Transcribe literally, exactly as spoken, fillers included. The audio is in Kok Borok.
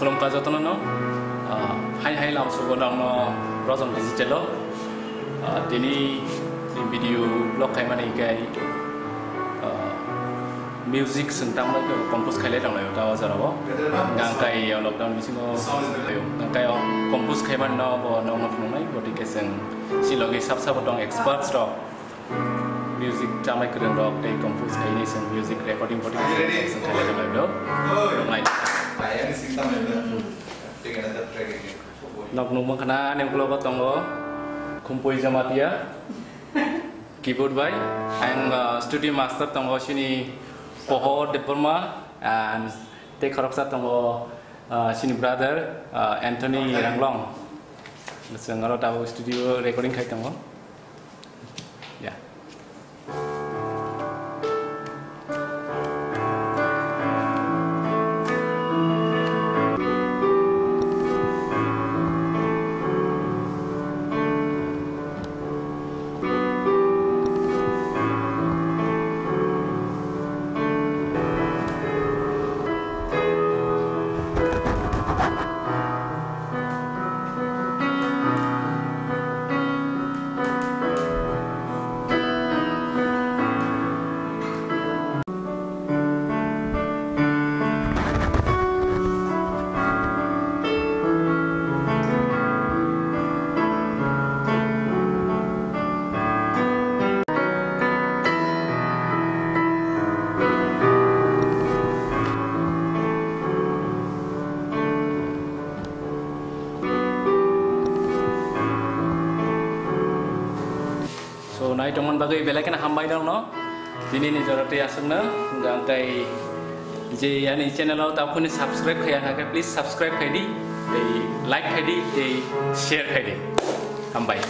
Khulumkha jotono no, ah, hai hai lamsogo nokno Rojong Digital o, ah, tini video vlog khaimani hinkhe, ah, music chwng tamo khe compose khailai tonglaio ta o jorao. Hwnkhe ang tai o lockdown bisingo ang tai o compose khaimani no bo nokno phunuknai, bo tei khe chwng si logi sab sabo tong experts rok. Music chamai kwrwng rok tei compose khainai chwng music recording body chwng khailai tonglaio. Rwngnai. Nok nukmang khana ani uklogo tongo Khumpui Jamatia, keyboard bai, ang, uh, studio master tongo sini Pohor Debbarma, and tei khoroksa tongo, uh, sini brother, uh, Anthony Ranglong. Chwng oro tabuk studio recording khai tongo. Ya. So, nai tongmani bagwi belai kheno hambai nokno. Tini ni jora tei aswkno, hwnkhe ang tai je ani channel o tabukni subscribe khaiya kha khe, please subscribe khaidi, tei like khaidi, tei share khaidi. Hambai.